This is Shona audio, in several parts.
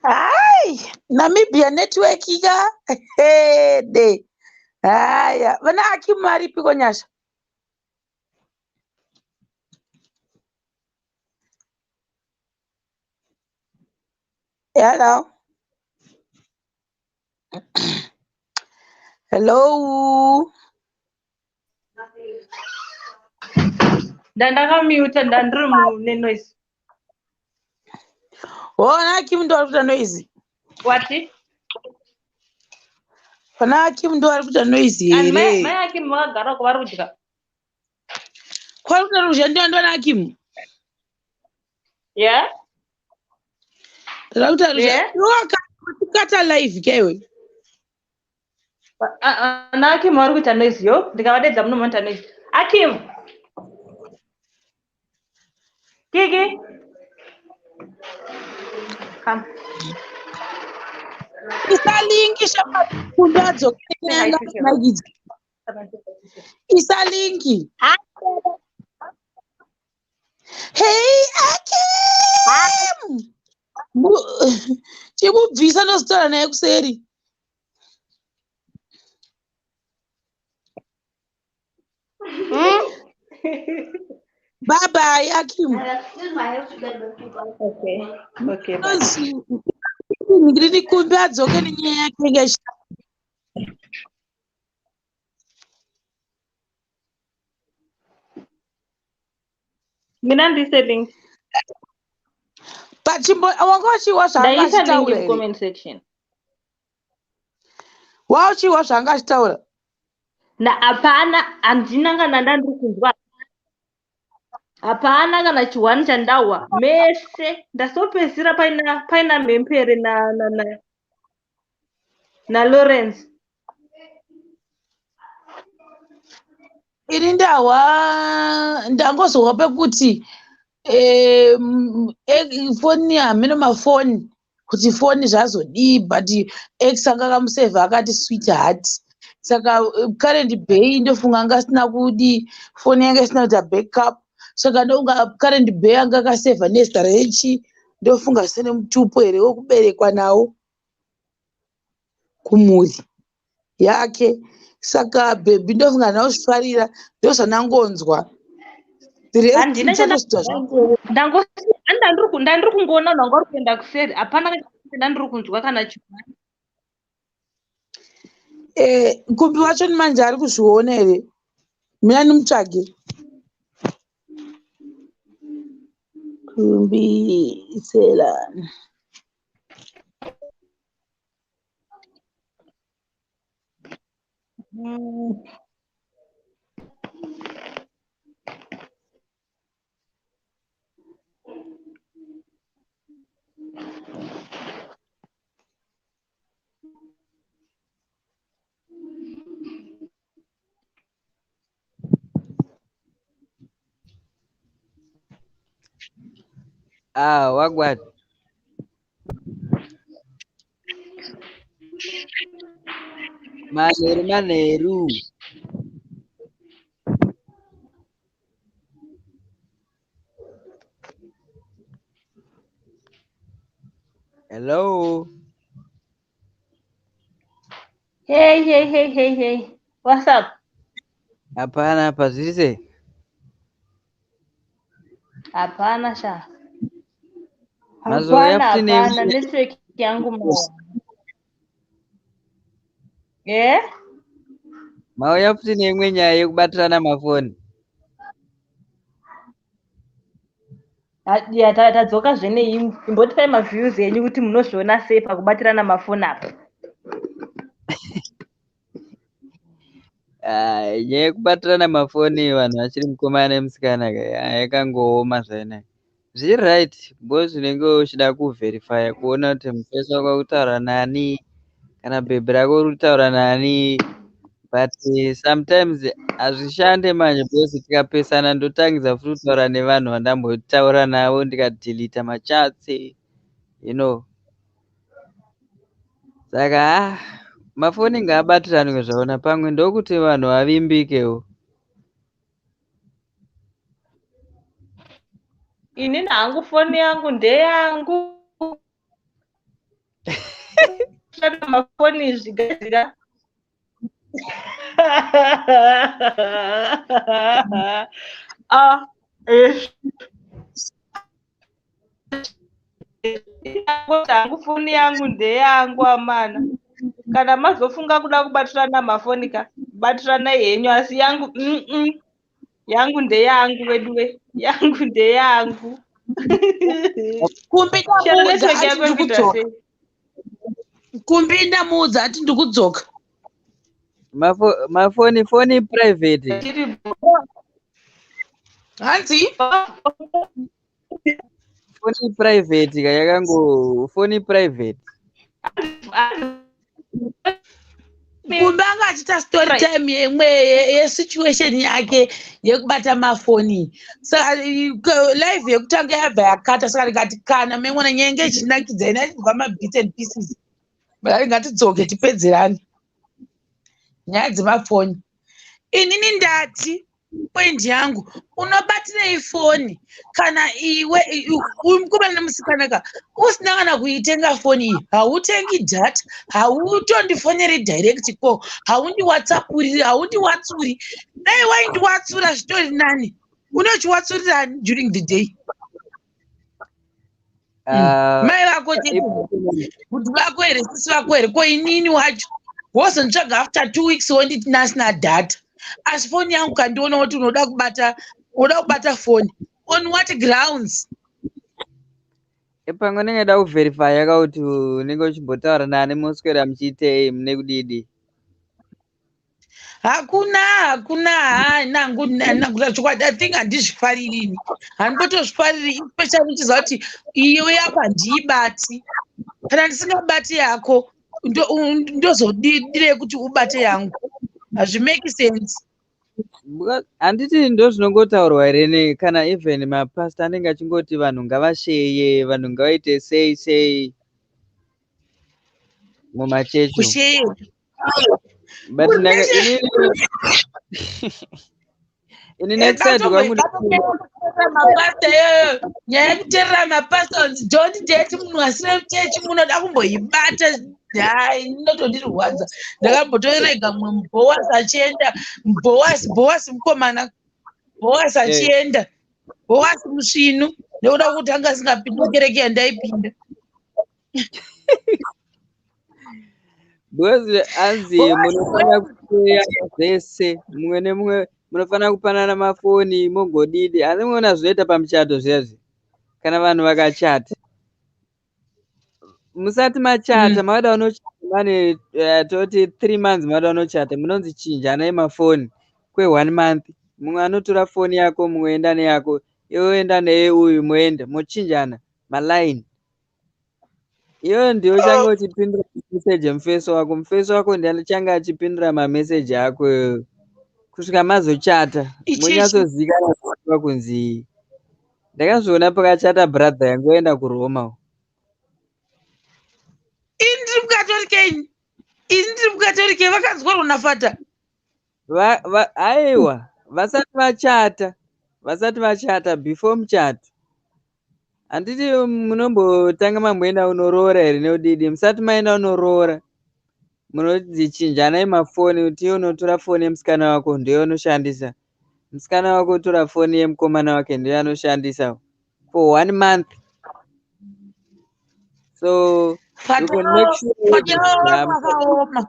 Hai, Namibia network ka. Hede. Haya, vana Akim varipiko Nyasha? Hello. Hello. Ndandakamuta ndandiri mune noise. Ona Akim ndo ari kuita noise. Wati? Pana Akim ndo ari kuita noise And mai here? mai Akim vakagara uko vari kudya. Kwari kuita ruzha ndiyo ndo ana Akim. Yeah? Ndada kuita ruzha. Yeah? Wakata live kewe. Ana Akim vari kuita noise yo. Ndikavadaidza muno munoita noise. Akim. Kiki. Come. Isa linki shamba adzokere Say hi nyanga to Cheryl. kunakidza. Isa linki. Hey Akim. Chimubvisa ndozotaura naye kuseri. Bye bye Akim. Okay. Okay, bye. Ndiri kumbi adzoke nenyaya yake inge Mina ndise link. Pachimbo wanga uchiwa zvaanga Ndaisa link achitaura in here? comment section. Wauchiwa zvaanga achitaura? Na hapana, handina kana ndandiri kunzwa. Hapana kana chiwani chandahwa. Mese ndasopedzisira paina Mhempere na Lawrence. Ini ndahwa ndangozorwa pekuti foni hameno mafoni kuti foni zvazodii but ex anga akamusevha akati sweetheart. Saka current bay ndofunga anga asina kudii, foni yanga isina kuita backup. Saka ndofunga current bay anga akasevha nezita rechi, ndofunga sene mutupo here wekuberekwa nawo kumhuri yake. Saka bhebhi ndofunga handina kuzvifarira, ndozvandangonzwa. The rest Handina ndichatozviita zvangu. Ndandiri kungoona vanhu vanga vari kuenda kuseri. Hapana ndandiri kunzwa kana chiwani. Kumbi wacho manje ari kuzviona here? Mina ndimutsvage. Kumbi Sela. Ah, wagwan. Manheru manheru. Hello. Hey, hey, hey, hey, hey. What's up? Hapana, hapa zviri sei? Hapana sha. Mazouya Hapana, futi hapana. Network yangu mo. Eh? Mauya futi neimwe nyaya yekubatirana mafoni. Ya, tadzoka zve neimwe. Imbotipai maviews enyu kuti munozviona sei pakubatirana mafoni apa. Ah, nyaya yekubatirana mafoni vanhu vachiri mukomana nemusikana ka yakangooma zvainaka. Zviri right because unenge uchida kuvherifya kuona kuti mufesi wako ari kutaura nani kana bhebhi rako riri kutaura nani, but sometimes hazvishande manje because tikapesana ndotangidza futi kutaura nevanhu vandambotaura navo ndikadhilita machats. Saka mafoni ngaabatiranwe zvaona pamwe ndokuti vanhu vavimbikewo. Inini hangu foni yangu ndeyangu. Zvekubatirana mafoni izvi gadzira. Ah, eh. Hangu foni yangu ndeyangu amana. Kana mazofunga kuda kubatirana mafoni ka, batiranai henyu asi yangu Yangu ndeyangu veduwe, yangu ndeyangu. Kumbi Chero ndamuudza network ati yako iri kuita ndikudzoka. sei? Kumbi ndamuudza ati ndikudzoka. Mafoni foni private. Chiri Hanzi? Foni private ka yakango foni private. Kumbi anga achiita story time yemwe yesituation yake yekubata mafoni. Saka live yekutanga yabva yakata, saka ndikati kana memwana nyenge ichinakidza ina ichibva mabits and pieces. But ngatidzoke tipedzerane nyaya dzemafoni. Inini ndati point yangu, unobatirei foni kana iwe mukomana nemusikana ka usina kana kuitenga foni iyi? Hautengi data, hautondifoneri direct call, haundiwhatsappuri, haundiwatsuri. Dai waindiwatsura zvitori nani. Unochiwatsurirani during the day? Mai vako chete, kuti vako here, sisi vako here? Ko inini wacho wozonditsvaga after 2 weeks wonditi nasina data, asi foni yangu kandiona kuti unoda kubata, unoda kubata foni on what grounds? Pamwe unenge da kuverifya ka kuti unenge uchimbotaura nani, moswera muchiitei, mune kudidi. Hakuna, hakuna. Nangu nangu chokwadi, I think handizvifariri ini, handimbotozvifariri, especially uchiziva kuti iyo yako handiibati. Kana ndisingabati yako, ndozodidirei kuti ubate yangu? Hazvimake sense. Handiti ndo zvinongotaurwa here ne kana even mapasta anenge achingoti vanhu ngavasheye, vanhu ngavaite sei sei mumachechi. Kusheye. But ini next side kwangu. Mapasta iyoyo, nyaya yekuteerera mapasta, don't date munhu asina muchechi, munoda kumboibata, hai, inotondirwadza. Ndakambotorega mumwe muBhowasi achienda, Bhowasi, Bhowasi mukomana, Bhowasi achienda, Bhowasi musvinu, nekuda kuti anga asingapindi kereke yandaipinda. Because anzi munofanira kusheya zvese mumwe nemumwe, munofanira kupanana mafoni mogodidi. Asi muona zvinoita pamuchato zviya zviya, kana vanhu vakachata, musati machata, makada unochata mane toti 3 months, mada unochata, munonzi chinjanai mafoni kwe1 month. Mumwe anotora foni yako, mumwe enda neyako, iwe enda neye uyu, moenda mochinjana maline. Iwe ndiwe uchange uchipindura mameseji emufeso wako, mufeso wako ndiye achange achipindura mameseji ako iwewe kusvika mazochata, monyatsozikanwa kunzi. Ndakazviona pakachata brother yangu yaenda kuRoma uko. Ini ndiri mukatorike, ini ini ndiri mukatorike, vakanzwarwa nafata. Aiwa, vasati vachata, vasati vachata, before muchato. Handiti munombotanga mamboenda unoroora here neudidi? Musati maenda unoroora, munonzi chinjanai mafoni, kuti iwe unotora foni yemusikana wako, ndiyo unoshandisa, musikana wako otora foni yemukomana wake, ndiyo anoshandisa for one month. So you can make sure Fata vakaoma.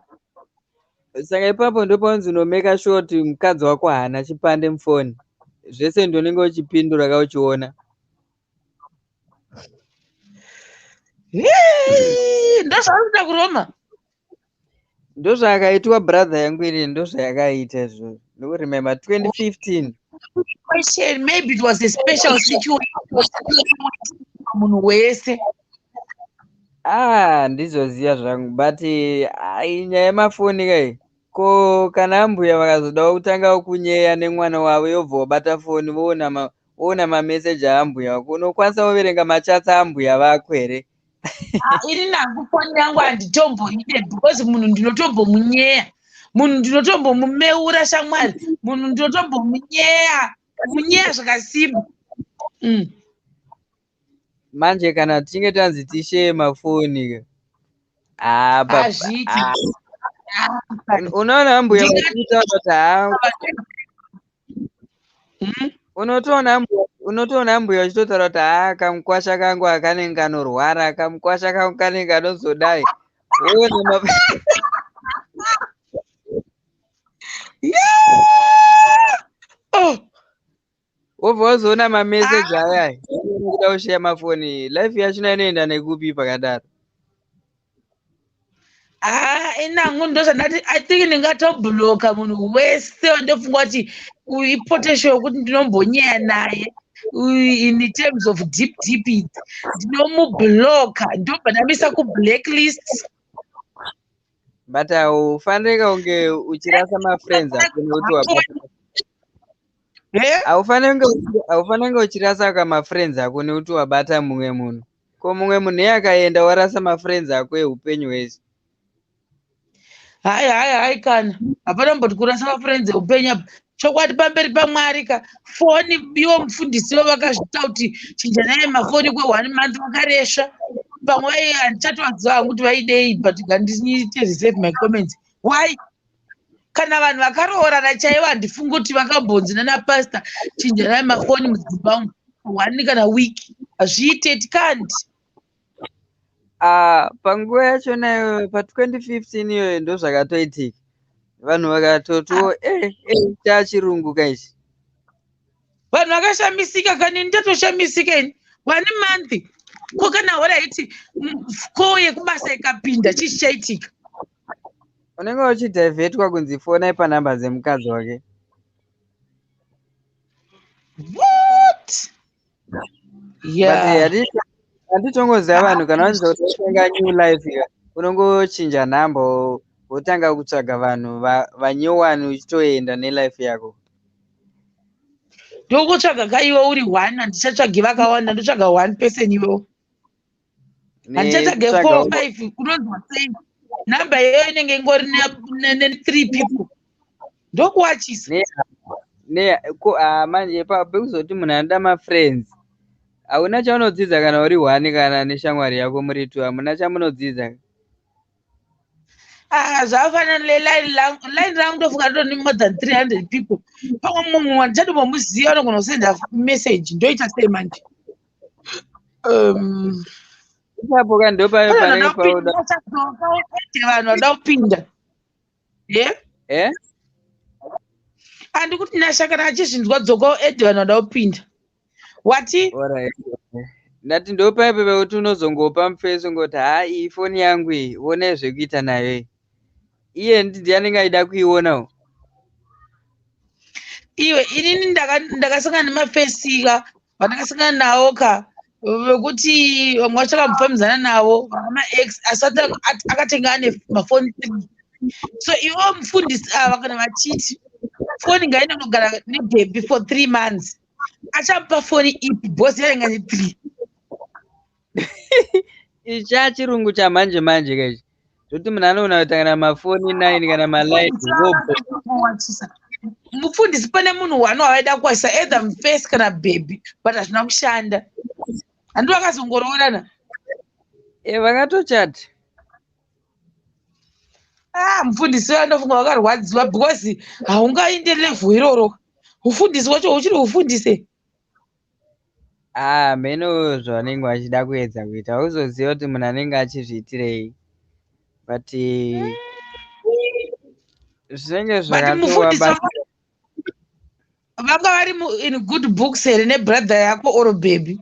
Saka ipapo ndopaunzi unomeka sure kuti mukadzi wako haana chipande mufoni, zvese ndonenge uchipindura ka uchiona. Ndozvaanoita kuRoma. Ndozvaakaitwa brother yangu ini, ndozvayakaita izvozvo, ndokuremember 2015. Question, maybe it was a special situation munhu wese. Ah, ndizoziva zvangu, but ai, nyaya yemafoni kai, ko kana ambuya vakazodawo kutanga kunyeya nemwana wavo, yobva wabata foni, voona mameseji aambuya vako, unokwanisa kuverenga machats aambuya vako here? Ah, ini nangu foni yangu handitomboide, because munhu ndinotombomunyeya, munhu ndinotombomumeura shamwari, munhu ndinotombomunyeya, munyeya zvakasimba. Manje kana tichinge tanzi tisheye mafoni ka, Ah, baba. Hazviiti. Ah, unoona mbuya vachitaura kuti ha unotoona mbuya vachitotaura kuti ha, kamukwasha kangu akanenge kanorwara, kamukwasha kangu kanenge kanozodai. Woona Yeah! Oh. Wobva wazoona mameseji aya kuda kusheya mafoni. Life yachona inoenda nekupi pakadaro? Ah, inangu ndozvandati, I think ndingatobloka munhu wese wandofunga kuti uyu ipotential yekuti ndinombonyeya naye in terms of deep deep it. Ndinomubloka, ndobva ndamisa kublacklist. But haufaniri kunge uchirasa mafriends ako nekuti wabata. Eh? Haufaniri kunge uchirasa kamafriends ako nekuti wabata mumwe munhu. Ko mumwe munhu iye akaenda, warasa mafriends ako eupenyu hwese. Hai, hai, hai, kana hapana mboti kurasa mafriends eupenyu apa. Chokwadi pamberi paMwari ka, foni ivo mufundisi vo vakazvita kuti chinjanai mafoni kwe1 month, vakaresva. Pamwe vai handichatovaziva hangu kuti vaidei, but ngandiite reserve my comments. Why? Kana vanhu vakaroorana chaivo, handifungi kuti vakambonzi nanapasta chinjanai mafoni mudzimba umu one kana week. Hazviite, it can't. Ah, panguva yachona iyoyo pa2015 iyoyo ndo zvakatoitika. Vanhu vakatotiwo chachirungu kaichi. Vanhu vakashamisika kani, ndatoshamisika ini. One month, ko kana horaiti ko yekubasa ikapinda, chii chichaitika? Unenge uchidhivhetwa kunzi fonai panhamba dzemukadzi wake. What? But Yeah. handitongoziva vanhu kana vanzi kuti watanga new life ka, unongochinja nhamba, wotanga kutsvaga vanhu vanyowani uchitoenda nelife yako. Ndokutsvaga ka iwe uri one, handichatsvagi vakawanda, ndotsvaga one person iwewo. Handichatsvage four, five. Unonzwa sei nhamba iyoyo inenge ingori ne-three people? Ndokuwachisa. Ko ah, manje pekuzoti munhu anoda mafriends, hauna chaunodzidza kana uri one, kana neshamwari yako muri two, hamuna chamunodzidza. Ah, zvakafanana line rangu, ndofunga ritori more than 300 people. Pamwe mumwe wandichatombomuziva unogona kusenda message, ndoita sei manje? Ipapo ka ndo Pane vanhu panenge vanoda pauda kupinda, vanhu vanoda kupinda ye. Eh? Handi kuti Nasha kana achizvinzwa, dzokawo ed vanhu vanoda kupinda wati. Alright. Ndati ndo paipo pekuti unozongopa mufesi ungoti, ha, iyi foni yangu iyi, onai zvekuita nayo iyi. Iye ndiye anenge achida kuionawo. Iwe, inini ndakasangana nemafesika vandakasangana nawo ka, vekuti vamwe vacho takambofambidzana navo vama-ex asati akatenga ane mafoni three. So ivo mufundisi ava kana vachiti foni ngainonogara nebhebhi for 3 months, achamupa foni ipi? Bhosi yainga ne-three. Ichi chachirungu chamanje manje kaichi, zvokuti munhu anoona kuita kana mafoni 9 kana ma9 robo. Kuwachisa mufundisi, pane munhu one wavaida kuwachisa, either mufesi kana bhebhi, but hazvina kushanda. Handi vakazongoroorana? E, vakatochata. Ah, mufundisi vandofunga vakarwadziwa because haungainde level iroro. Ufundisi wacho uchiri ufundise. Ah, mheno zvavanenge vachida kuedza kuita, hauzoziva kuti munhu anenge achizviitirei, but zvinenge But mufundisi zvakatova. vanga vari in good books here nebrother yako or baby?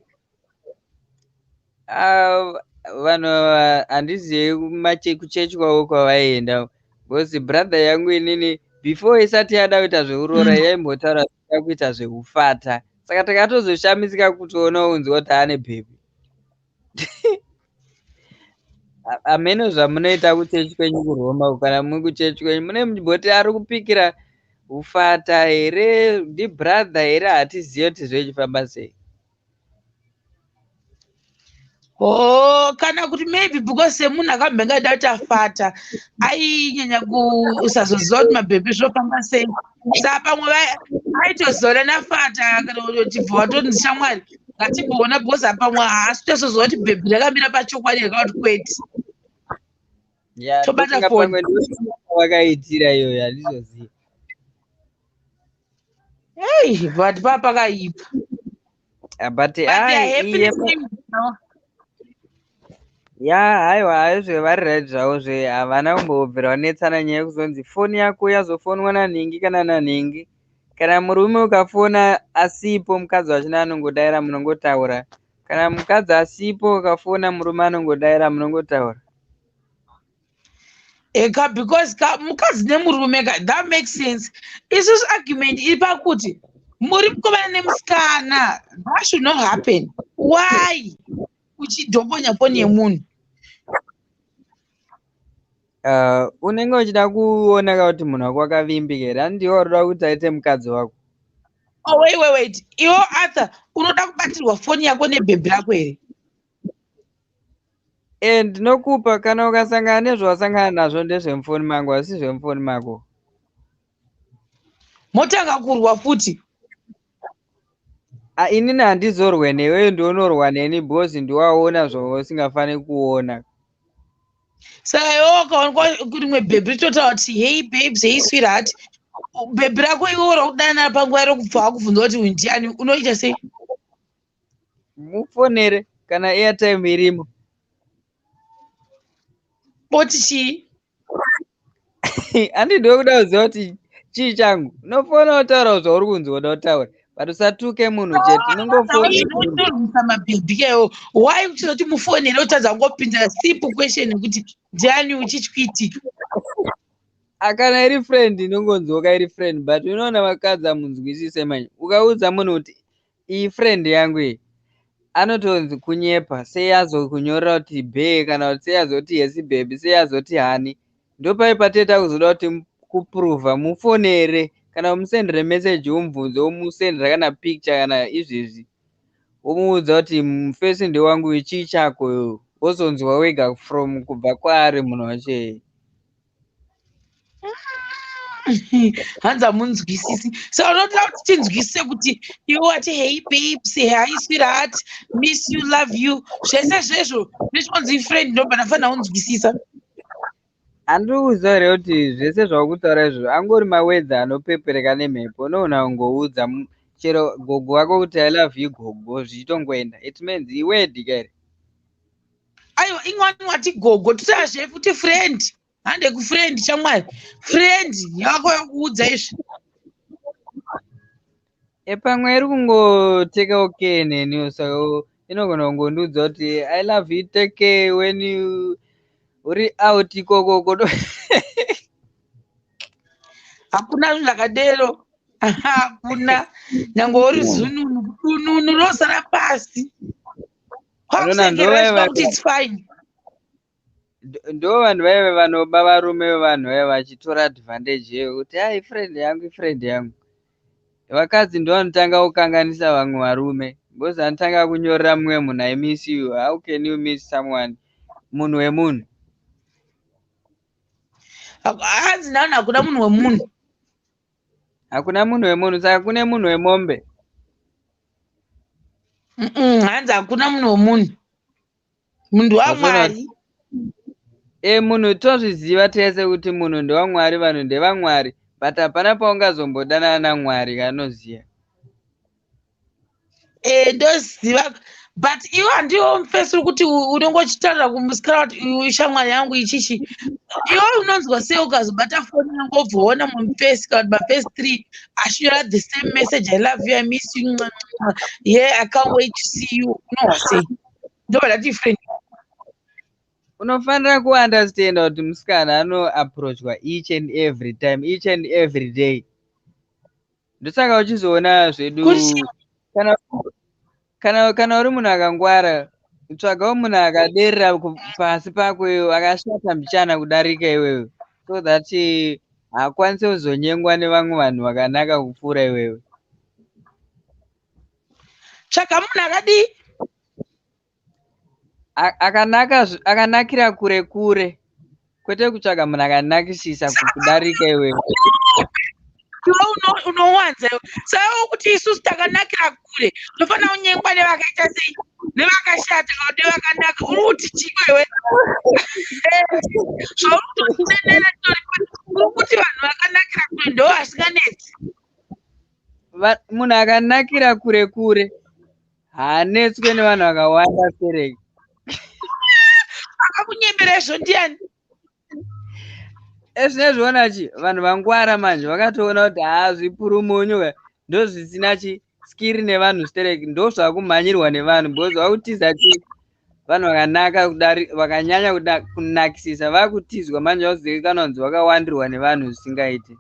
Ah, vanhu ava handizivi kuchechi kwavo kwavaienda, because brother yangu inini before isati yada kuita zveuroora yaimbotaura kuda kuita zveufata, saka takatozoshamisika kutoona unzwa kuti ane bhebhi. Hameno zvamunoita kuchechi kwenyu kuRoma. Kana muri kuchechi kwenyu mune muchimboti ari kupikira ufata here, ndibrother here? Hatizivi kuti zvochifamba sei. Oh, kana kuti maybe because semunhu akambenge aida kuti afata, ainyanya kusazoziva kuti mabhebhi zvinofamba sei. Saka pamwe aitoziva nafata kana kuti bva watonzi shamwari, ngatimboona, because pamwe haasi kutozoziva kuti bhebhi rakamira pachokwadi here kana kuti kwete. Ya, Tobata ndofunga phone. pamwe ndovakaitira iyoyo, handizozivi. Hey, but papakaipa. Ah, but But they are ai happy iye now. Ya, haiwa, haizve vari right zvavo zve, havana kumbobvira vanetsana nyaya yekuzonzi foni yako yazofonwa nanhingi kana nanhingi. Kana murume ukafona asipo, mukadzi wachona anongodaira, munongotaura. Kana mukadzi asipo ukafona, murume anongodaira, munongotaura. Eka, because ka mukadzi nemurume ka, that makes sense. Isusu argument iri pakuti muri mukomana nemusikana, that should not happen. Why uchidhokonya foni yemunhu? Unenge uchida kuona ka kuti munhu wako akavimbika here, handiwo uri kuda kuti aite mukadzi wako. Oh, wait, wait, wait. Iwo Arthur, unoda kubatirwa foni yako nebhebhi rako here? E, ndinokupa kana ukasangana nezvawasangana nazvo, ndezvemufoni mangu, asi zvemufoni mako. Motanga kurwa futi. Ah, inini handizorwe newe, ndionorwa neni because ndiwaona zvausingafaniri kuona. Saka iwe ukaonekwa rimwe bhebhi ritotaura kuti, "Hey babes, hey sweetheart," bhebhi rako iwe rakudanana panguva rekubva wakubvunza kuti uyu ndiani, unoita sei? Mufonere kana airtime irimo. Boti chii? Handidi kuda kuziva kuti chii changu. Unofona wotaura zvauri kunzwa uda kutaura, but usatuke munhu chete, unongofona. Zvinorwisa mabhebhi kaiwo. Why uchizoti mufonere, utadza kungopinza simple question yekuti ndiani, uchichikuitika? Akana iri friend, inongonzwoka iri friend, but unoona vakadzi hamunzwisise manje. Ukaudza munhu kuti iyi friend yangu iyi, anotonzi kunyepa. Sei azokunyorera kuti bae, kana kuti sei azoti yes baby, sei azoti honey? Ndopai pateta kuzoda kuti kuprova, mufonere kana umusendere meseji, umubvunze, umusendera kana picture kana izvezvi, womuudza kuti mufesi ndewangu, chii chako? Wozonzwa wega from kubva kwaari munhu wacho iyeye. Hanzi hamunzwisisi. Saka unotoda kuti tinzwisise kuti iwe wati, "Hey babes, hi sweetheart, miss you, love you," zvese zvezvo nezvinonzi friend, ndobva ndafanira kunzwisisa. Handiri kuziva here kuti zvese zvakutaura izvo angori mawords anopepereka nemhepo. Unoona kungoudza chero gogo wako kuti "I love you, gogo," zvichitongoenda. It means iword kairi. Aiwa, ingwani wati gogo, totarazve futi friend, hande kufriend, shamwari, friend yako yakuudza izvi. Epamwe iri kungoteka okay neni, saka inogona kungondiudza kuti "I love you, take care when you uri out ikoko kodo." Hakuna zvinhu zvakadero, hakuna. Nyange uri zununu dununu rosara pasi. Unoona, kwakusekerera kuti it's fine. Ndo vanhu vaive vanoba varume vevanhu vaive vachitora advantage iyoyo kuti ai, friend yangu, ifriend yangu. Vakadzi ndo vanotanga kukanganisa vamwe varume because anotanga kunyorera mumwe munhu, "I miss you." How can you miss someone, munhu wemunhu? Hanzi nani, hakuna munhu wemunhu. Hakuna munhu wemunhu, saka kune munhu wemombe? Hanzi hakuna munhu wemunhu, munhu wamwari. E, munhu tozviziva tese kuti munhu ndewamwari, vanhu ndevamwari, but hapana paungazombodanana namwari kanoziva. E, ndoziva, but iwe handiwo mufesi uri kuti unenge uchitaurira kumusikana kuti iwe shamwari yangu ichichi. Iwe unonzwa sei ukazobata foni yangu, wobva waona mumufesi kana kuti mafesi three achinyora the same message, "I love you, I miss you, mwah, mwah. Yeah, I can't wait to see you"? Unohwa sei? Ndobva ndati friend. Unofanira kuunderstanda kuti musikana anoapproachwa each and every time, each and every day. Ndosaka uchizoona zvedu kana uri munhu akangwara, tsvagawo munhu akaderera pasi pako iwe, akashata mbichana kudarika iwewe, so that haakwanisi kuzonyengwa nevamwe vanhu vakanaka kupfuura iwewe. Tsvaga munhu akadii? Akanaka, akanakira kure kure, kwete kutsvaga munhu akanakisisa kudarika iwewe. Iwe unowanza iwe. Saka kuti isusu takanakira kure, tofanira kunyengwa nevakaita sei? Nevakashata kana nevakanaka, uri kuti chiko iwe? Zvauri kutotenera tori, uri kuti vanhu vakanakira kure ndo vasinganetsi? Munhu akanakira kure kure haanetswe nevanhu vakawanda sereki. Akakunyembera izvo ndiani? Ezvinezvi ona chi vanhu vangwara manje, vakatoona kuti haa, zvipurumunyu ka ndo zvisina chi skiri nevanhu stereki, ndo zvakumhanyirwa nevanhu because vakutiza chi vanhu vakanaka kudari vakanyanya kunakisisa, vakutizwa manje, vakuzivikanwa kunzi vakawandirwa nevanhu zvisingaiti.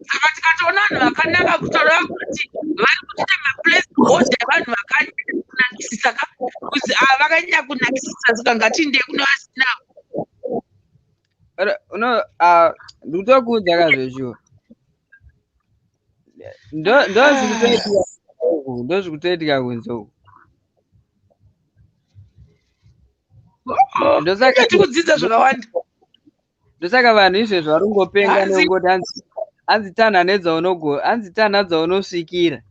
Saka tikatoona vanhu vakanaka, kutaura kuti vari kutoita maplace order evanhu vakanyanya kunakisisa ka, kuzi ava vakanyanya kunakisisa, saka ngatiindei kune vasina. Uno ah, ndikutokuudza kazveshuwa, ndo zvikutoitika uku, ndo zvikutoitika kunze uku. Ndosaka tikudzidza zvakawanda. Ndosaka vanhu izvezvi vari kungopenga nekungoti hanzi tanha nedzaunogo, hanzi tanha dzaunosvikira.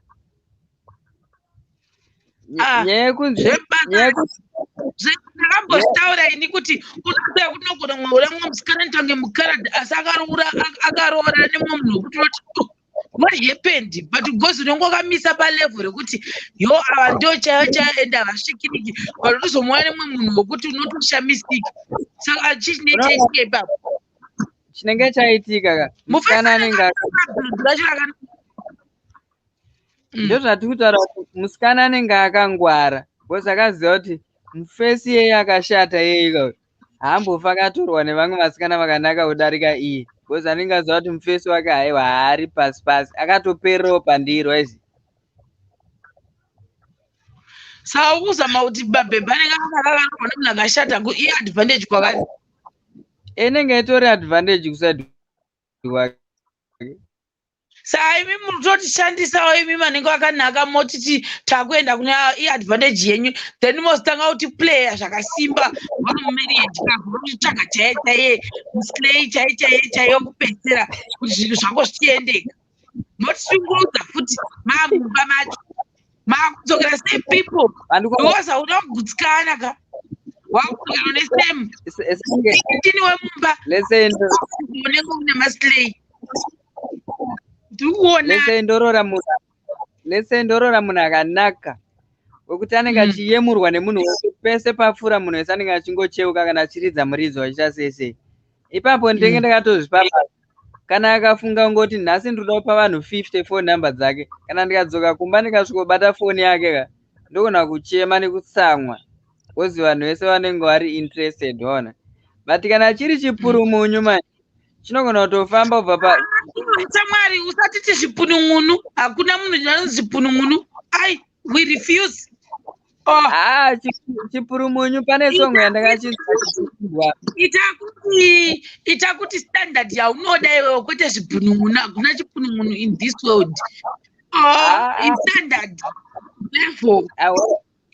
Ah, Nyaya yekunzi zvebasa. Nyaya yekunzi Ndakambozvitaura ini kuti unoziva kuti unogona kumwe mumwe musikana nitange mukaradhi, asi akaroora akaroora nemumwe munhu wekuti unoti, "Oh, what happened?" But because unenge wakamisa palevel rekuti yo, ava ndo chaiyo chaiyo ende havasvikiriki, but unozomuona nemumwe munhu wekuti unotoshamisika. Saka chii chinenge chaitika ipapo? Chinenge chaitika ka, musikana anenge racho Ndozvatiri kutaura kuti musikana anenge akangwara because akaziva kuti mufesi yeye akashata yeye ka haambofa akatorwa nevamwe vasikana vakanaka kudarika iye, because anenge aziva kuti mufesi wake haiwa, haari pasi pasi, akatopererawo pandiro aizi. Saka ukuzama kuti mabhebha anenge akaroorwa nemunhu akashata iadvantage kwavari? Inenge itori advantage kuside kwake. Saka imi mutotishandisawo, imi manenge akanaka, motiti takuenda kune iadvantage yenyu, then mozotanga kuti playa zvakasimba vari mumarriage, kakutsvaga chaiye chaiye, muslay chaiye chaiye chaiye wekupedzisira, kuti zvinhu zvango zvichiendeka. Motishungurudza futi maamumba macho, makudzokera same people, because hauna kugutsikana ka, wakudzokera nesame tini wemumba. Let's say unenge une maslay, ndikuona. Let's say ndorora munhu akanaka wekuti anenge achiyemurwa nemunhu wese, pese papfuura munhu wese anenge achingocheuka kana achiridza muridzo, achiita sei sei. Ipapo ndenge ndakatozvipa basa. Kana akafunga kungoti nhasi ndinoda kupa vanhu 50 phone number dzake, kana ndikadzoka kumba ndikasvikobata foni yake ka, ndogona kuchema nekutsamwa because vanhu vese vanenge vari interested, waona. But kana chiri chipurumunyu manje, chinogona kutofamba kubva pa Samwari, usatiti zvipunun'unu. Hakuna munhu anonzi zvipunun'unu. Ai, we refuse. Oh. Ah, chipurumunyu, pane song yandakachinzwa. Ita kuti standard yaunoda iwewe, kwete zvipunun'unu. Hakuna chipunun'unu in this world. Oh, Ah, ah. istandard level Ah,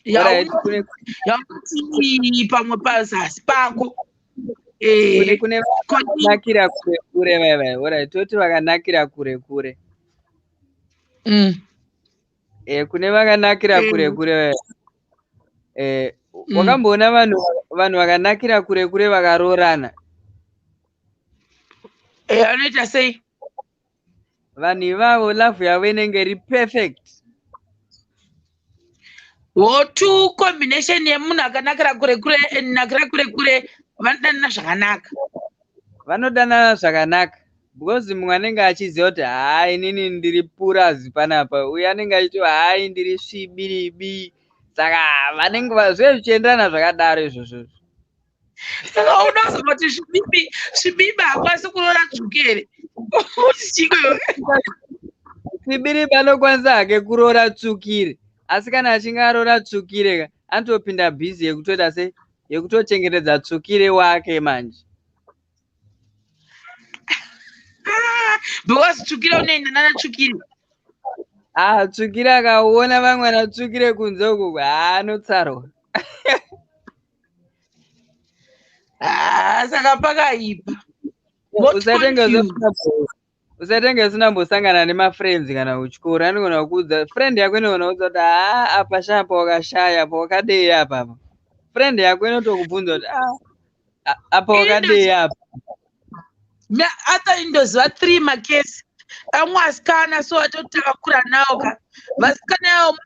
alright, kune yaunoti pamwe pazasi pako. Kune vakanakira kure kure vai, alright, toti vakanakira kure kure. Kune vakanakira kure kure vai. Wakamboona vanhu vakanakira kure kure vakaroorana? Anoita sei? Vanhu ivavo love yavo inenge iri perfect. Wo two combination yemunhu akanakira kure kure and nakira kure kure vanodanana zvakanaka. Vanodanana zvakanaka because mumwe anenge achiziva kuti haa, inini ndiri purazi panapa, uye anenge achiti hai, ndiri svibiribi, saka vanenge zvive zvichienderana zvakadaro izvozvo. Saka unozova kuti svibibi, svibibi hakwanisi kuroora tsvuku here? Kuti chiko iwe? Svibiribi anokwanisa hake kuroora tsvukire, asi kana achinge aroora tsvukire ka, anotopinda bhizi yekutoita se yekutochengetedza tsvukire wake manje. Ah, because tsvukire unoenda nana tsvukire. Ah, tsvukire akaona vamwe natsvukire kunze uku, haanotsarwa. Ah, saka pakaipa. Not Usatenge confused. Usatenge usina kumbosangana nemafriends kana kuchikoro, anogona kukuudza, friend yako inogona kuudza kuti haa, apa sha, apa wakashaya, apa wakadei apa apa. Friend yako inotokubvunza kuti ah, apa wakadei apa. Arthur, indoziva three makesi amwe asikana, so atoti takakura nawo ka. Vasikana avo,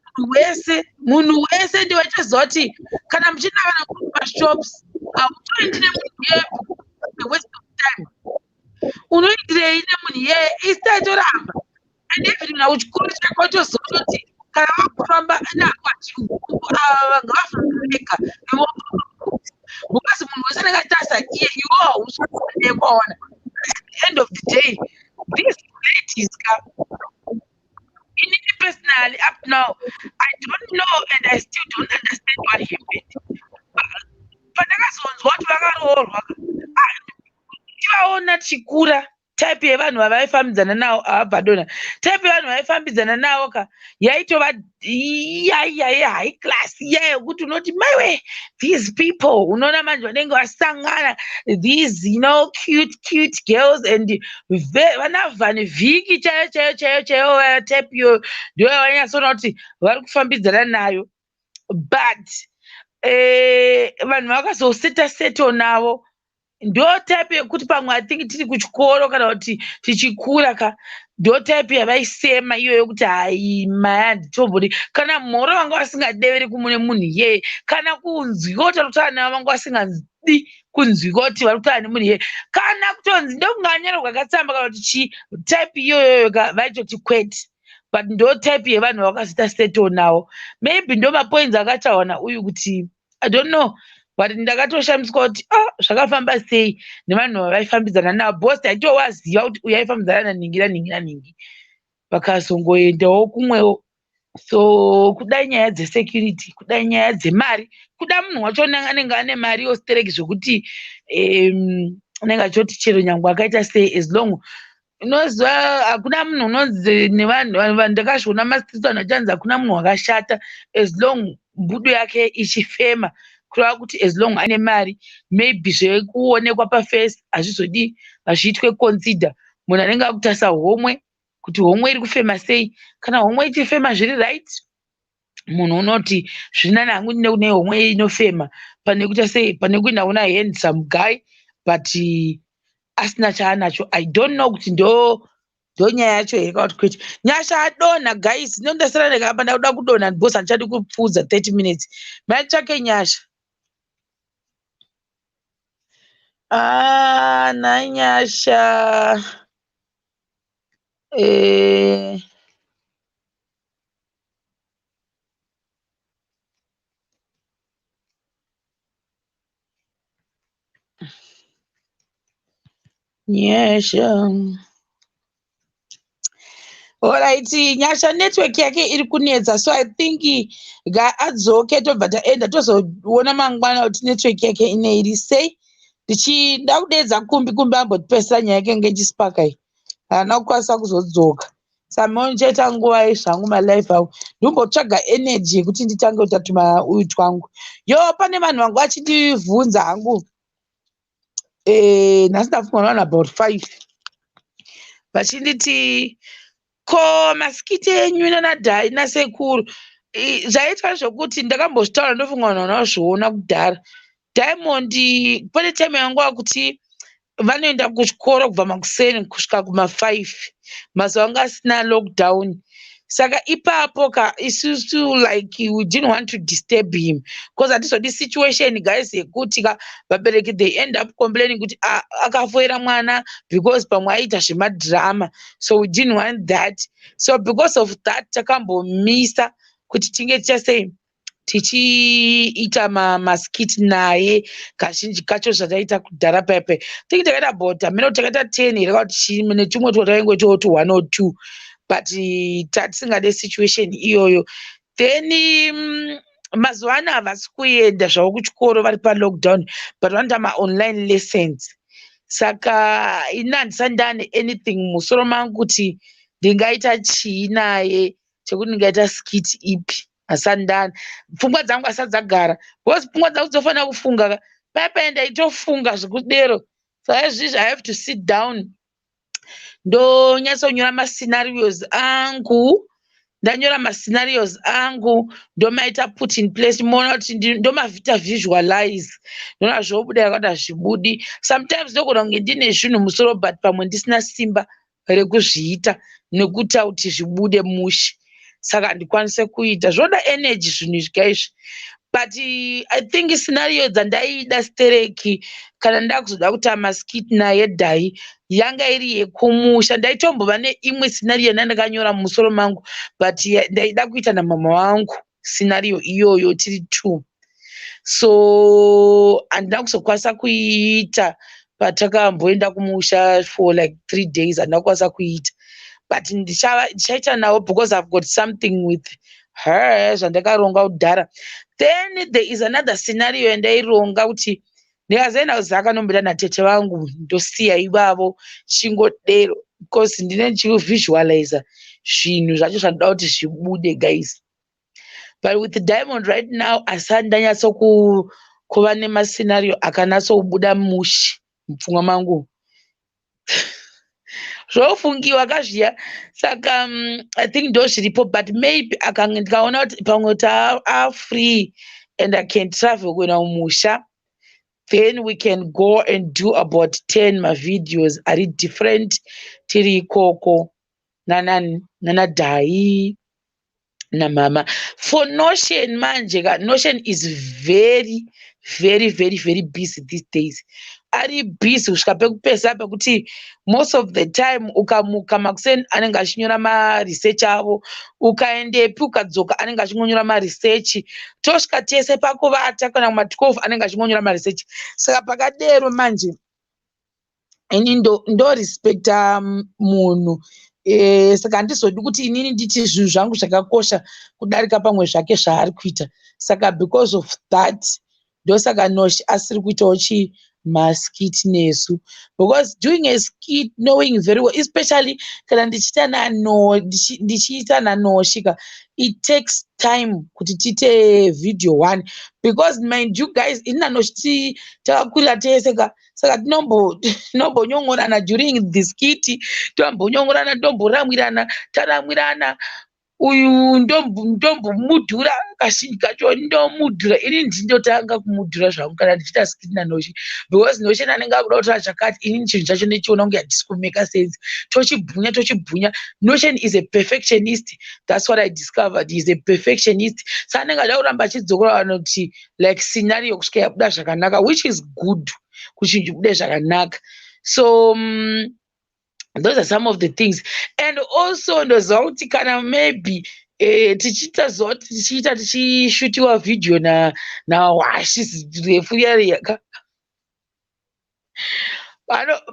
munhu wese ndivaitoziva kuti kana muchienda kana kumashops, hautoendi nemunhu iyeye, waste of time. Unoitirei nemunhu iyeye? Isi taitoramba. And even na kuchikoro chako waitoziva kutoti kana vakufamba ava ngavafambe vega, because munhu wese anenge achitarisa iye, iwe hausi kuonekwa. Ona, at the end of the day, these ladies ka, inini personally, up to now I don't know and I still don't understand what happened. Pandakazonzwa kuti vakaroorwa, tivaona tichikura, type yevanhu vavaifambidzana navo havabva. Type yevanhu vaifambidzana navo ka yaitova yaiya high class, iya yekuti unoti maiwe, these people, unoona manje vanenge vasangana, these cute cute girls and vana Van Vhiki chaiyo chaiyo chaiyo chaiyo. Type iyoyo ndo yavanyatsoona kuti vari kufambidzana nayo. But vanhu vakazoseta seto navo, ndo type yekuti pamwe, I think tiri kuchikoro kana kuti tichikura ka, ndo type yavaisema iyoyo yekuti hai, maya handitombodi. Kana mhoro vanga vasingadeveri kumune munhu iyeye, kana kunzwika kuti vari kutaura navo, vanga vasingadi kunzwika kuti vari kutaura nemunhu iyeye, kana kutonzi ndokunge anyorerwa katsamba kana kuti chii. Type iyoyoyo ka vaitoti kwete. But ndo type yevanhu vakazoita settle navo. Maybe ndo mapoints akataurwa nauyu kuti I don't know, but ndakatoshamiswa kuti ah, zvakafamba sei nevanhu vavaifambidzana navo, because taitowaziva kuti uyu aifambidzana naningi naningi naningi, vakazongoendawo kumwewo. So kudai nyaya dzesecurity, kudai nyaya dzemari, kuda munhu wacho anenge ane mari yostereki, zvekuti anenge achoti chero nyangwe akaita sei, as long unoziva hakuna munhu unonzi nevanhu. Ndakazviona mastreets, vanhu vachanzi hakuna munhu wakashata as long mbudo yake ichifema. Kureva kuti as long ane mari, maybe zvekuonekwa paface hazvizodi, hazviitwe consider. Munhu anenge akutarisa homwe, kuti homwe iri kufema sei. Kana homwe ichifema zviri right, munhu unoti zviri nani hangu ndine homwe inofema pane kuita sei, pane kuenda kuna handsome guy but asina chaanacho. I don't know kuti ndo nyaya yacho here kana kuti kwete. Nyasha adonha, guys. Ndondasara ndakamba ndakuda kudonha because handichadi kupfuudza 30 minutes. Maitsvake Nyasha. Ah, nanyasha Nyasha. Alright, Nyasha network yake iri kunetsa, so I think ngaadzoke, tobva taenda, tozoona mangwana kuti network yake ine iri sei. Ndichida kudeedza Kumbi. Kumbi ambotipesera nyaya yake ngechisipaka iyi, haana kukwanisa kuzodzoka. Saka ndichaita nguva zvangu malive angu, ndimbotsvaga energy yekuti nditange kuita tumauyu twangu. Yo, pane vanhu vangu vachindibvunza hangu. Nhasi ndafungwa navanhu about 5 vachinditi, ko maskits enyu nanadhai nasekuru? Zvaitwa zvokuti ndakambozvitaura, ndofunga vanhu vanozviona kudhara. Diamond, pane time yangu kuti vanoenda kuchikoro kubva makuseni kusvika kuma5, mazuva anga asina lockdown. Saka ipapo ka isusu, like, we didn't want to disturb him, because hatizodi situation, guys, yekuti ka vabereki they end up complaining kuti akafoira mwana because pamwe aita zvemadhirama. So we didn't want that. So because of that takambomisa kuti tinge tichasei tichiita maskits naye kazhinji kacho zvataita kudhara paipai. Think takaita about, hameno kuti takaita 10 here kana kuti chii, netumwe twataingoitawo tu 1 or 2, but tatisingade situation iyoyo. Then mazuva ano havasi kuenda zvavo kuchikoro, vari palockdown, but vanoita maonline lessons. Saka ini handisati ndaane anything mumusoro mangu kuti ndingaita chii naye, chekuti ndingaita skit ipi. Hasati ndane pfungwa dzangu, asati dzagara, because pfungwa dzangu dzofanira kufunga ka. Paipai ndaitofunga zvekudero. Saizvizvi I have to sit down. Ndonyatsonyora mascenarios angu. Ndanyora mascenarios angu, ndomaita put in place, moona kuti ndomavhita visualize, ndoona zvobuda yakati zvibudi. Sometimes ndogona kunge ndine zvinhu musoro, but pamwe ndisina simba rekuzviita nekuita kuti zvibude mushe, saka handikwanise kuita. Zvoda energy zvinhu izvi kaizvi. But I think scenario dzandaida stereki kana ndakuzoda kuita maskit naye Dhai yanga iri yekumusha. Ndaitombova neimwe scenario yandakanyora mumusoro mangu, but ndaida kuita namama vangu scenario iyoyo tiri two, so handina kuzokwanisa kuiita patakamboenda kumusha for like 3 days. Handina kukwanisa kuiita, but ndichaita navo because I've got something with her zvandakaronga kudhara. Then there is another scenario yandaironga kuti ndikazoenda kuZaka, nomboita natete vangu, ndosiya ivavo chingodero, because ndine ndichivisualiza zvinhu zvacho zvandoda kuti zvibude, guys. But with Diamond right now, asati ndanyatso kuva nemascenario akanatsokubuda mushe mupfungwa mangu, zvofungiwa kazviya. Saka I think ndo zviripo, but maybe akange ndikaona kuti pamwe kuti afree and I can travel kuenda kumusha, then we can go and do about 10 mavideos ari different tiri ikoko nanaDhai namama. For Notion manje ka, Notion is very, very, very, very busy these days. Ari busy kusvika pekupesa pekuti most of the time ukamuka makuseni anenge achinyora maresearch avo, ukaendepi ukadzoka anenge achingonyora maresearch, tosvika tese pakuvata kana kuma12 anenge achingonyora maresearch. Saka pakadero manje ini ndorespecta munhu, saka handizodi kuti inini nditi zvinhu zvangu zvakakosha kudarika pamwe zvake zvaari kuita. Saka because of that, ndosaka Nosh asiri kuitawo chi maskit nesu, because doing a skit knowing very well, especially kana ndichiita ndichiita naNoshi ka, it takes time kuti tiite video one, because mind you guys, ini naNoshi takakurira tese ka, saka tinombonyongorana during the skit, tombonyongorana, tomboramwirana, taramwirana, uyu ndombomudhura, kazhinji kacho ndomudhura ini, ndindotanga kumudhura zvangu kana ndichiita skit naNoshi, because Noshi anenge akuda kutora chakati, inini chinhu chacho ndichiona kunge handisi kumeka sense, tochibhunya, tochibhunya. Notion is a perfectionist. That's what I discovered. He is a perfectionist, sa anenge achida kuramba achidzokora vanoti like scenario kusvika yabuda zvakanaka, which is good kuti chinhu chibude zvakanaka. So those are some of the things. And also ndoziva kuti kana maybe tichiita zuva kuti tichiita tichishutiwa vhidhiyo naWashi refu riya,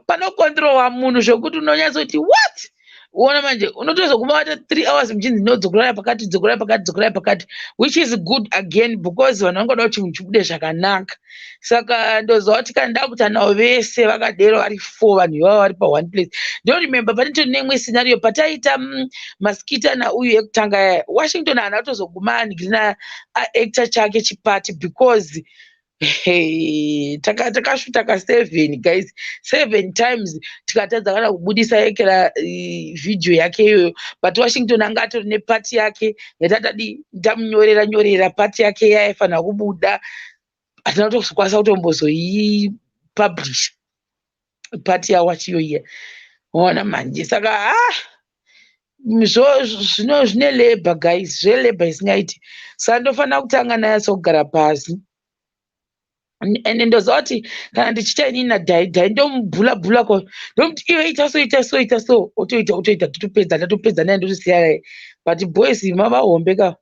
panokondirowa munhu zvokuti unonyatsoti what uona manje unotozoguma wata 3 hours muchinzi nodzokorai pakati, dzokorai pakati, dzokorai pakati, which is good again because vanhu vangoda kuti chinhu chibude zvakanaka. Saka ndoziva kuti kana ndakuita navo vese vakadero vari four, vanhu ivavo vari paone place. Ndoremember pane neimwe scenario pataiita maskita nauyu ekutanga yaya, Washington haana kutozoguma anigirina aactor chake chipati because takashuta ka7 guys, seven times, tikatadza kana kubudisa yekera vhidhiyo yake iyoyo. But Washington anga atori nepart yake yatatadi tamunyorera nyorera, part yake yaifanira kubuda, hatina kutozokwanisa kutombozoipublisha part yawachiyo iya, ona manje. Saka ah, zvino zvine labour, guys, zvelabor isingaiti. Saka ndofanira kutanga nanyatso pasi, ende ndoziva kuti kana ndichiita inini naDhai, Dhai ndomubhula bhula ko, ndomuti iwe ita so, ita so, ita so, otoita, otoita, totopedza, ndatopedza naye, ndotosiya naye. But boys mavahombe ka,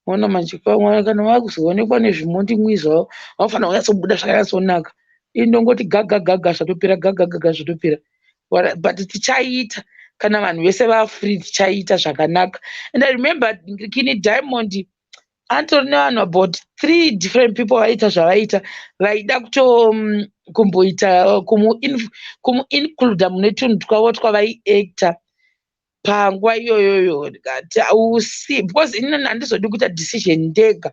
ona manje pamwe kana vakuzoonekwa nezvimondimwi zvavo, vanofanira kunyatsobuda zvakanyatsonaka. Ini ndongoti gaga gaga zvatopera, gaga gaga zvatopera. But tichaita kana vanhu vese vafree, tichaita zvakanaka. And I remember kini Diamond atori nevanhu about three different people vaiita zvavaita, vaida kuto kumboita kumuincluda mune tunhu twavo twavaiacta panguva iyoyoyo. Ndikati ausi, because inini handizodi kuita decision ndega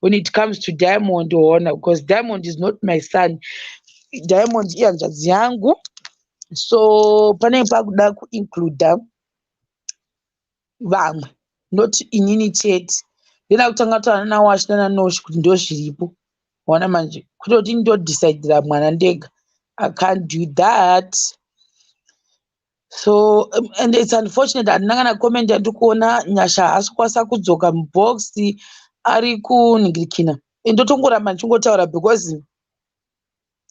when it comes to Diamond, ona, because Diamond is not my son. Diamond ihanzvadzi yangu. So panenge pakuda kuincluda vamwe, not inini chete. Ndoda kutanga kutaura naWash nanaNosh kuti ndozviripo. Waona manje, kwete kuti ndodhisaidhira mwana ndega. I can't do that. So and it's unfortunate handina kana comment yandiri kuona. Nyasha haasi kukwanisa kudzoka mubox, ari kunhingirikina. Ndotongoramba ndichingotaura because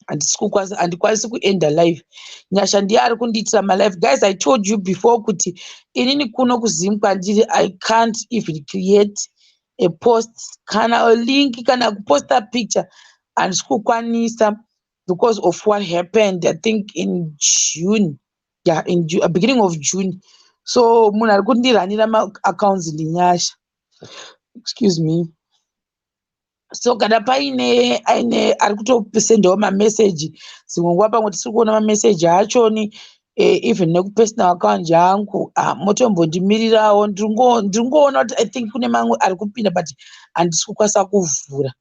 handisi kukwanisa, handikwanisi kuenda live. Nyasha ndiye ari kundiitira malive. Guys, I told you before kuti inini kuno kuZim kwandiri, I can't even create a post kana link kana kuposta picture, handisi kukwanisa because of what happened, I think in June. Yeah, in June, beginning of June. So munhu ari kundiranira maaccounts ndiNyasha, excuse me. So kana paine aine ari kutosendawo mameseji dzimwe nguva, pamwe tisiri kuona mameseji achoni, even nekupersonal account yangu, motombondimirirawo. Ndiri ngoona kuti I think kune mamwe ari kupinda, but handisi kukwanisa kuvhura,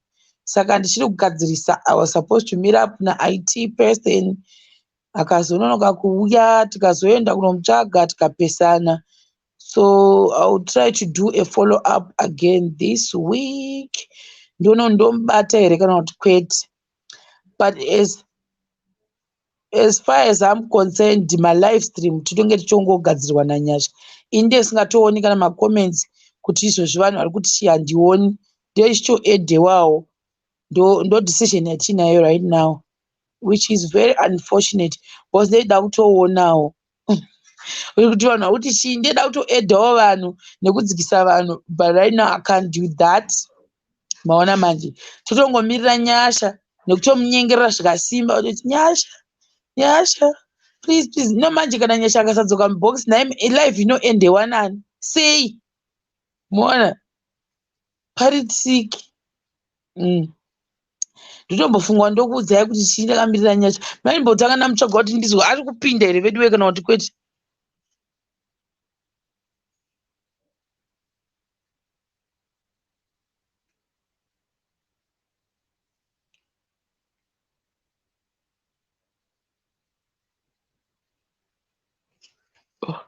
saka ndichiri kugadzirisa. I was supposed to meet up naIT person, akazononoka kuuya, tikazoenda kunomutsvaga, tikapesana. So I will try to do a follow up again this week, ndoona ndomubata here kana kuti kwete. But as far as I'm concerned, malive stream tinonge tichongogadzirwa naNyasha. Ini ndisingatooni kana macomments kuti izvozvi vanhu vari kuti chii, handioni, ndoichitoedhewawo. Ndo decision yatinayo right now, which is very unfortunate because ndeida kutoonawo kuti vanhu vakuti chii, ndeda kutoedhawo vanhu nekudzikisa vanhu, but right now I can't do that. Maona manje, totongomirira Nyasha nekutomunyengerera zvikasimba kuti Nyasha, Nyasha, please, please. No manje kana Nyasha akasadzoka mubox, nai live inoendewa nani sei? Moona pari tricky. Ndotombofunga ndokuudzai kuti chii, ndakamirira Nyasha. Maimbotanga ndamutsvaga kuti ndizwe ari kupinda here veduwe kana kuti kwete. Oh.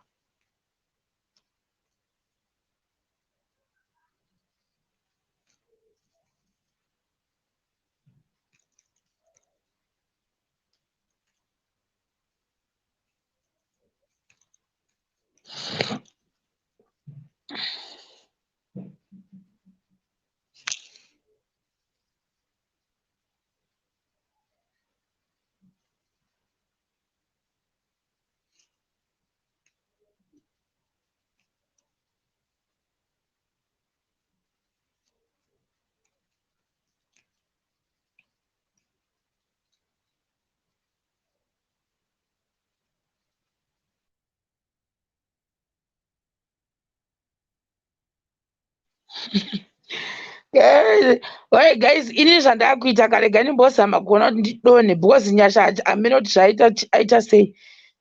Oi guys, ini zvandakuita kare, ganimbozama kuona kuti ndidonhe because Nyasha hamene kuti zvaita aita sei.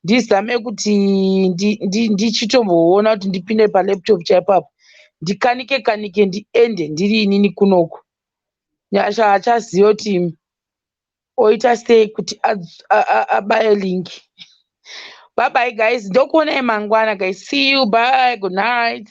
Ndizame kuti ndichitomboona kuti ndipinde palaptop chaipapo, ndikanike kanike, ndiende ndiri inini kunoku. Nyasha achaziva kuti oita sei kuti abaye link. Bye bye guys, ndokuonai mangwana guys. See you, bye, good night.